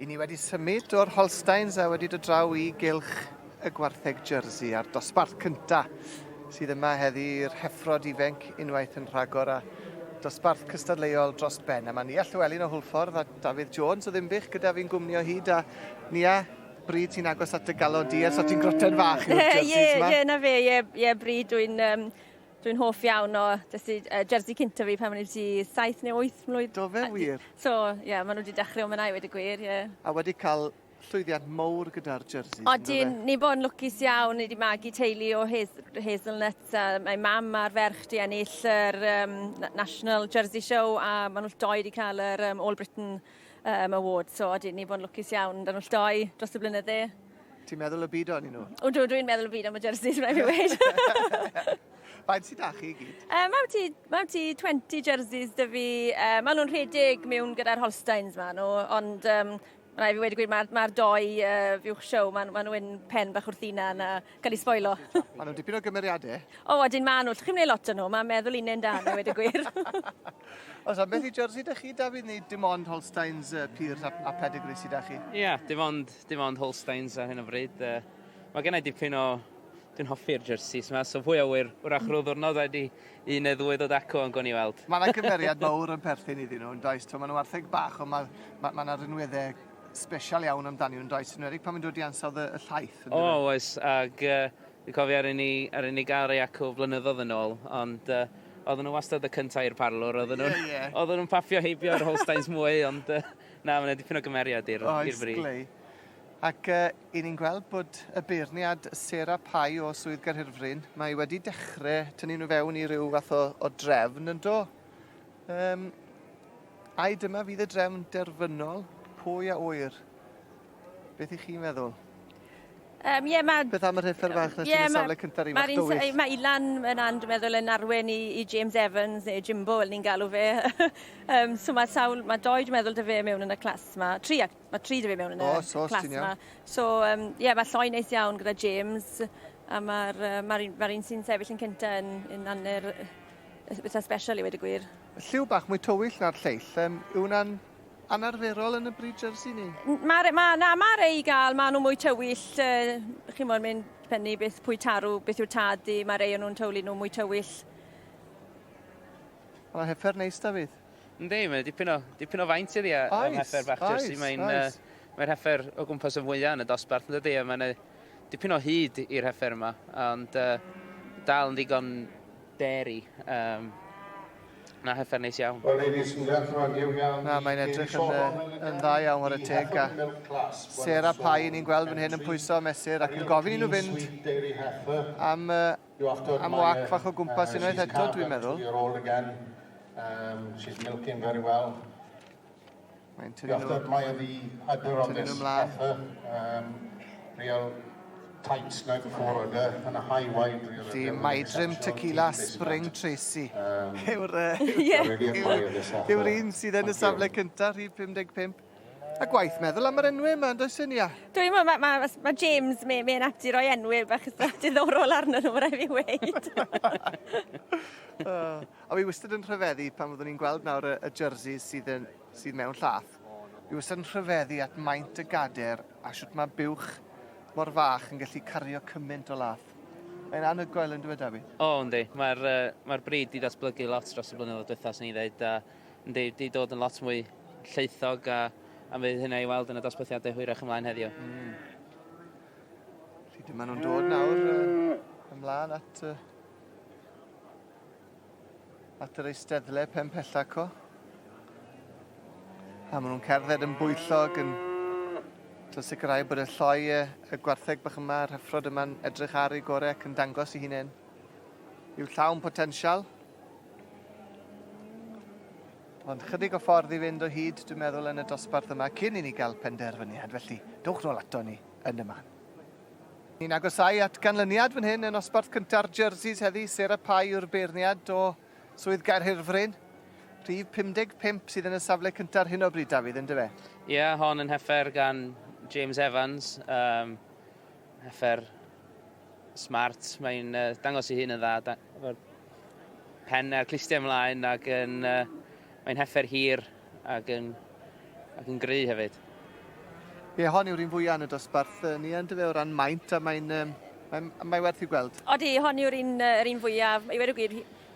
I ni wedi symud o'r Holsteins a wedi dod draw i gylch y gwartheg Jersey a'r dosbarth cynta sydd yma heddi i'r heffrod ifenc unwaith yn rhagor a dosbarth cystadleuol dros ben. A mae Nia Llywelyn o Hwlffordd a Dafydd Jones o Ddinbych gyda fi'n gwmni o hyd a Nia, bryd sy'n agos at dy galon di ers o ti'n groten fach yw'r jerseys yma. Ie, ie, na fe, ie, ie, bryd dwi'n um, Dwi'n hoff iawn o jyst uh, jersey cynta fi pan o'n i ti 7 neu 8 mlwydd. Do fe wir? So, ie, yeah, maen nhw wedi dechrau o myna i wedi gwir, ie. Yeah. A wedi cael llwyddiant mowr gyda'r jerseys. Odyn, ni bod yn lwcus iawn, ni wedi magu teulu o hazelnuts a mae mam a'r ferch di ennill yr um, National Jersey Show a maen nhw'n doi wedi cael yr um, All Britain um, Award. So odyn, ni bod yn lwcus iawn, dan nhw'n doi dros y blynydde. Ti'n meddwl y byd o'n nhw? O, dwi, dwi'n meddwl y byd am y jerseys, rhaid fi weud. Faint sydd â chi i gyd? Uh, mae ti, mae ti 20 jerseys dy fi. Uh, maen nhw'n rhedeg mewn gyda'r Holsteins ma nhw, ond um, rhaid fi wedi gweud mae'r ma doi uh, fuwch show, maen ma nhw'n pen bach wrth hunan a cael ei sboilo. Maen nhw'n dipyn o gymeriadau. O, wedyn maen nhw. Chi'n gwneud lot o nhw, mae'n meddwl unen da nhw, wedi gwir. Oes ambell i jersey da chi, Dafydd, neu dim ond Holsteins uh, pur a, a pedigree sydd da chi? Ie, yeah, dim ond, dim ond Holsteins ar hyn o bryd. Uh, mae gennau dipyn o... Dwi'n hoffi'r jerseys yma, so pwy a wyr, wrach rhyw ddwrnod wedi un neu ddwy ddod acw ond gwn i weld. Mae yna gymeriad mawr yn perthyn iddyn nhw, yn does? Mae nhw wartheg bach, ond mae ma, ma yna rinweddau special iawn amdani nhw, yn does? Yn enwedig pan mae'n dod i ansawdd y, y llaeth. O, oh, oes, ag uh, Dwi'n cofio ar i ni, ar i ni gael rei acw flynyddoedd yn ôl, ond uh, oedden nhw wastad y cyntaf i'r parlwr, oedden nhw'n yeah, yeah. oedden nhw'n paffio heibio'r Holsteins mwy, ond uh, na, mae'n dipyn o gymeriad i'r bryd. Glei. Ac uh, i ni'n gweld bod y beirniad Sarah Pye o Swydd Gaerhirfryn, mae wedi dechrau tynnu nhw fewn i ryw fath o, o drefn yn do. Um, ai dyma fydd y drefn derfynol? Pwy a wyr? Beth i chi'n feddwl? Um, yeah, ma, Beth am yr heffer fach na yeah, ti'n safle cyntaf i fach dywyll? Mae Ilan yna'n, dwi'n meddwl, yn arwen i, i James Evans, neu Jimbo, fel ni'n galw fe. um, so mae sawl, mae doi, dwi'n meddwl, dy fe mewn yn y clas ma. Tri, mae tri dy fe mewn yn y oh, so, clas ma. So, um, yeah, mae lloi neis iawn gyda James, a mae'r uh, ma un, ma un sy'n sefyll yn cynta yn, yn hanner eitha special i wedi gwir. Lliw bach mwy tywyll na'r lleill, um, yw hwnna'n anarferol yn y brid jersey ni? Mae, ma, na, mae rei i gael, maen nhw mwy tywyll, uh, chi'n moyn mynd pennu beth pwy tarw, beth yw'r tad i, mae rei o'n nhw'n tywlu nhw mwy tywyll. Mae'n heffer neis, Dafydd. Yndi, mae dipyn o, dipyn o faint iddi a, am heffer bach jersey. Mae'n uh, mae heffer o gwmpas y fwyaf yn y dosbarth, yn dydy, a mae'n dipyn o hyd i'r heffer yma, ond uh, dal yn ddigon dairy. Um, na heffer neis iawn. Well, ladies and gentlemen, here we are. Na, mae'n edrych yn, yn dda iawn ar y teg. A Sarah Pye ni'n gweld fan hyn yn pwyso mesur ac yn gofyn i nhw fynd am, am wac fach o gwmpas unwaith eto, dwi'n meddwl. Um, she's milking very well. Mae'n tynnu nhw, tynnu nhw mlaen. Um, real tight snug forwarder and a high wide rear. Di Maedrim Tequila Spring Tracy. Um, yw'r yw'r un sydd yn y safle cyntaf, rhif 55. A gwaith meddwl am yr enwau yma, yn does yn ia? Dwi'n meddwl, mae ma, ma James, mae'n mae ati roi enwau bach diddorol arno nhw, rhaid fi weid. uh, a fi wastad yn rhyfeddu pan fyddwn ni'n gweld nawr y, y jerseys sydd, yn, sydd mewn llath. Fi wastad yn rhyfeddu at maint y gader a shwt mae buwch mor fach yn gallu cario cymaint o lath. Mae'n anhygoel yn dweud, David? O, oh, yndi. Mae'r uh, mae bryd di datblygu lot dros y blynyddoedd diwetha, sy'n ei ddeud. A yndi, di dod yn lot mwy lleithog a, a fydd hynna i weld yn y dosbarthiadau hwyrach ymlaen heddiw. Mm. Felly dyma nhw'n dod nawr uh, ymlaen at, uh, at yr eisteddle pen pella co. A maen nhw'n cerdded yn bwyllog yn to sicrhau bod y lloi y, y gwartheg bach yma, yr heffrod yma'n edrych ar ei gorau ac yn dangos i hunain i'w llawn potensial. Ond chydig o ffordd i fynd o hyd, dwi'n meddwl, yn y dosbarth yma cyn i ni gael penderfyniad. Felly, dowch nôl ato ni yn y man. Ni'n agosáu at ganlyniad fan hyn yn nosbarth cynta'r jerseys heddi. Sarah Pye yw'r beirniad o Swydd Gaerhirfryn. Rhif 55 sydd yn y safle cyntaf ar hyn o bryd, Dafydd, yn dyfe? Ie, yeah, hon yn heffer gan James Evans. Um, heffer smart, mae'n uh, dangos ei hun yn dda. Da, efo'r pen a'r clustiau ymlaen ac yn, uh, mae'n heffer hir ac yn, ac yn gry hefyd. Ie, hon yw'r un fwyaf yn y dosbarth ni yn dyfe o ran maint a mae'n um, mae, mae werth i'w gweld. Odi, hon yw'r un, yr un fwyaf. I weud y gwir,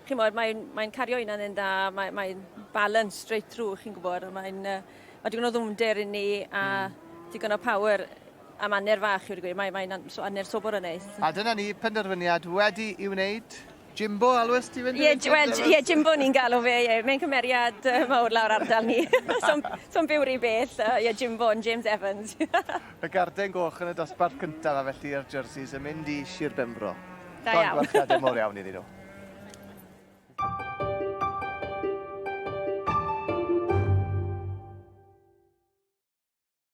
chi'n bod, mae'n mae cario hunan yn dda, mae'n mae balance straight through, chi'n gwybod. Mae'n uh, mae digon o ddwmder i ni a digon o power am anner fach, i weud y gwir. Mae'n mae, so, anner sobor o neis. A dyna ni, penderfyniad wedi i wneud. Jimbo, alwys ti fynd? Ie, wel, ie, Jimbo ni'n galw fe, ie. Mae'n cymeriad uh, mawr lawr ardal ni. So'n so byw rhy bell, ie, Jimbo yn James Evans. Y garden goch yn y dosbarth cyntaf a felly i'r jerseys yn mynd i Sir Benfro. Da iawn. Llongyfarchiadau mawr iawn iddyn nhw.